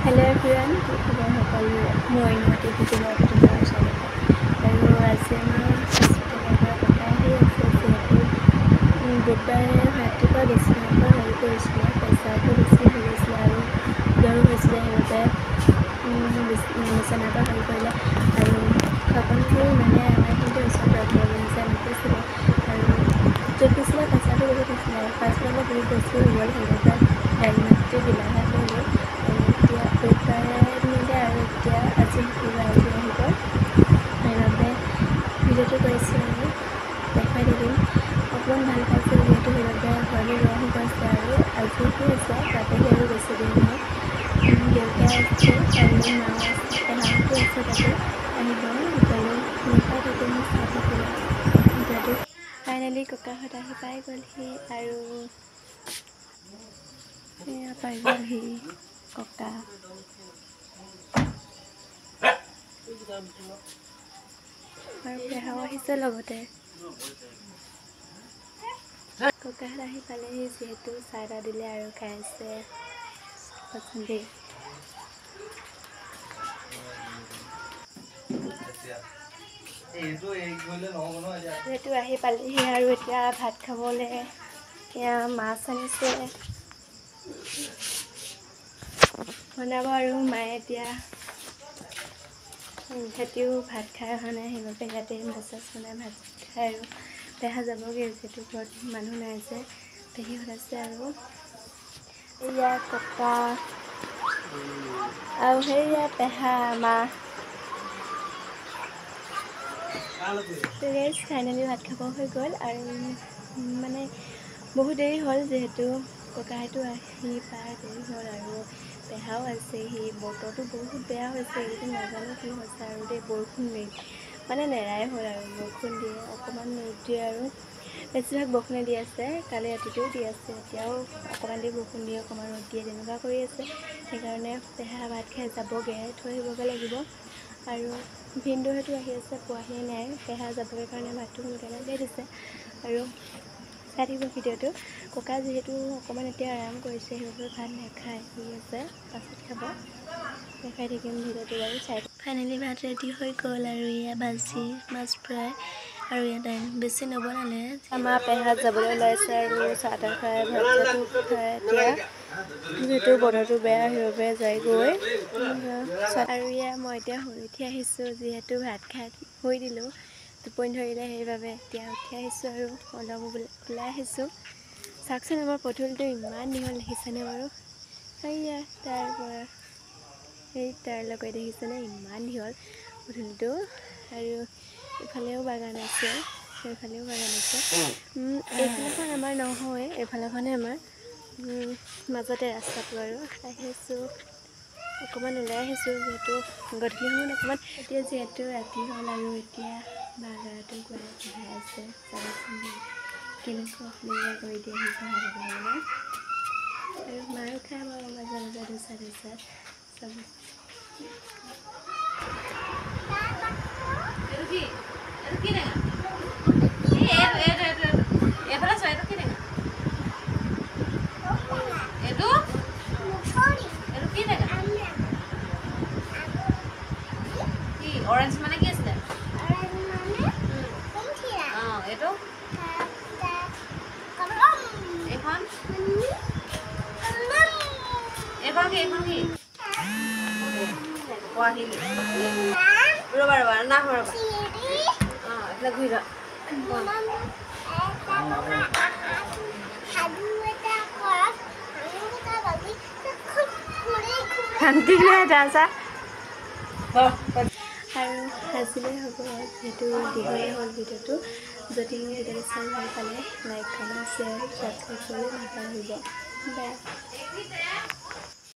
Hello' everyone, কি খবৰ সকলোৰে? মই ইনুমতি ভিডিঅ'ত তোমাৰ স্বাগত। আৰু আজি আমাৰ হস্পিটেলৰ পৰা ককা আহি আছে। যিহেতু বুধবাৰে ৰাতিপুৱা বিচনাৰ পৰা সৰি পৰিছিলে, প্ৰেছাৰটো বেছি হৈ গৈছিলে আৰু জ্বৰো হৈছিলে, সেইবাবে বিচনাৰ পৰা সৰি পৰিলে। আৰু খকনটো মানে আমাৰ কিন্তু ওচৰত ডক্টৰ এজন মাতিছিলে আৰু জুখিছিলে, প্ৰেছাৰটো বহুত আছিলে আৰু ফাৰ্ষ্ট বহুত বেছি হৈ গ'ল, সেইবাবে হেলমেটটো গোলাঘাট লৈ গ'ল। আৰু এতিয়া বুধবাৰে নিলে আৰু এতিয়া আজি শুক্ৰবাৰ, আজি আহিব, সেইবাবে ভিডিঅ'টো কৰিছোঁ আৰু দেখুৱাই থাকিম। অকণমান ভাল পাইছে যিহেতু, সেইবাবে ঘৰলৈ লৈ আহি গৈছে আৰু আজি কি আছে পালেহি আৰু বেছি দিন নাই। দেউতা আছে আৰু মাও আছে, পেহাহঁতো আছে, তাতে আহিব সকলো। দেখুৱাই থাকিম, চাই থাকিব ভিডিঅ'টো। ফাইনেলি ককাহঁত আহি পাই গ'লহি আৰু এয়া পাই গ'লহি ককা আৰু পেহাও আহিছে লগতে। ককাহঁত আহি পালেহি যিহেতু, চাহ তাহ দিলে আৰু খাই আছে পচন্দি। যিহেতু আহি পালেহি আৰু এতিয়া ভাত খাবলৈ এয়া মাছ আনিছে, বনাব আৰু মায়ে। এতিয়া সিহঁতিও ভাত খাই অহা নাই, সেইবাবে ইয়াতে মাছ চাছ বনাই ভাত খাই আৰু পেহা যাবগৈ, যিহেতু ঘৰত মানুহ নাই যে, পেহীহঁত আছে। আৰু এয়া ককা আৰু সেয়া পেহা মা। ফাইনেলি ভাত খাব হৈ গ'ল আৰু মানে বহুত দেৰি হ'ল, যিহেতু ককাহঁতো আহি পাই দেৰি হ'ল আৰু পেহাও আছেহি। বতৰটো বহুত বেয়া হৈছে এইকেইদিন, নাজানো কি হৈছে আৰু দেই। বৰষুণ মানে নেৰাই হ'ল আৰু বৰষুণ দিয়ে, অকণমান ৰ'দ দিয়ে আৰু বেছিভাগ বৰষুণে দি আছে। কালি ৰাতিটোও দি আছে, এতিয়াও অকণমান দেৰি বৰষুণ দিয়ে, অকণমান ৰ'দ দিয়ে, তেনেকুৱা কৰি আছে। সেইকাৰণে পেহা ভাত খাই যাবগৈ, থৈ আহিবগৈ লাগিব। আৰু ভিনদেউহঁতো আহি আছে, পোৱাহিয়ে নাই। পেহা যাবগৈ কাৰণে ভাতটো সোনকালে উলিয়াই দিছে। আৰু চাই থাকিব ভিডিঅ'টো। ককা যিহেতু অকণমান এতিয়া আৰাম কৰিছে, সেইবাবে ভাত নাখায়, শুই আছে, পাছত খাব। দেখাই থাকিম ভিডিঅ'টো বাৰু, চাই। ফাইনেলি ভাত ৰেডি হৈ গ'ল আৰু এয়া ভাজি, মাছ ফ্ৰাই আৰু ইয়াত দাইল। বেছি নবনালে। আমাৰ পেহাত যাবলৈ ওলাইছে আৰু চাহ তাহ খাই ভাত চাতো খাই এতিয়া যিহেতু বতৰটো বেয়া, সেইবাবে যায়গৈ। আৰু এয়া মই এতিয়া শুই উঠি আহিছোঁ, যিহেতু ভাত খাই শুই দিলোঁ, টোপনি ধৰিলে, সেইবাবে এতিয়া উঠি আহিছোঁ আৰু অলপ ওলাই আহিছোঁ। চাওকচোন আমাৰ পদূলিটো ইমান দীঘল, দেখিছেনে বাৰু? সেয়া তাৰ পৰা সেই তাৰ লগত দেখিছেনে ইমান দীঘল পদূলিটো। আৰু ইফালেও বাগান আছে, সেইফালেও বাগান আছে। এইফালেখন আমাৰ নহয়, এইফালেখনহে আমাৰ, মাজতে ৰাস্তাটো। আৰু আহিছোঁ অকণমান ওলাই আহিছোঁ, যিহেতু গধূলি সময়ত অকণমান। এতিয়া যিহেতু ৰাতি হ'ল আৰু এতিয়া বাগাৰটো গোৱাই পঢ়াই আছে। চাবচোন কেনেকুৱা অসুবিধা কৰি দিয়ে আহি পঢ়াই থাকিলে মানে। আৰু মাৰো খাই বাৰু মাজে মাজে দুচা দুচা চাব। অৰেঞ্জ মানে কি আছিলে? এইটো এইখন এইখন কি? এইখন কি? ৰ'বা ৰ'বা, না ৰ'বা, অঁ এইফালে ঘূৰি যোৱা। শান্তি নাই তাৰ। আৰু আজিলৈ হ'ব, যিহেতু দীঘলীয়া হ'ল ভিডিঅ'টো। যদি মোৰ ভিডিঅ'টো চাই ভাল পালে লাইক, কমেণ্ট, শ্বেয়াৰ, ছাবস্ক্ৰাইব কৰিবলৈ নাপাহৰিব। বাই।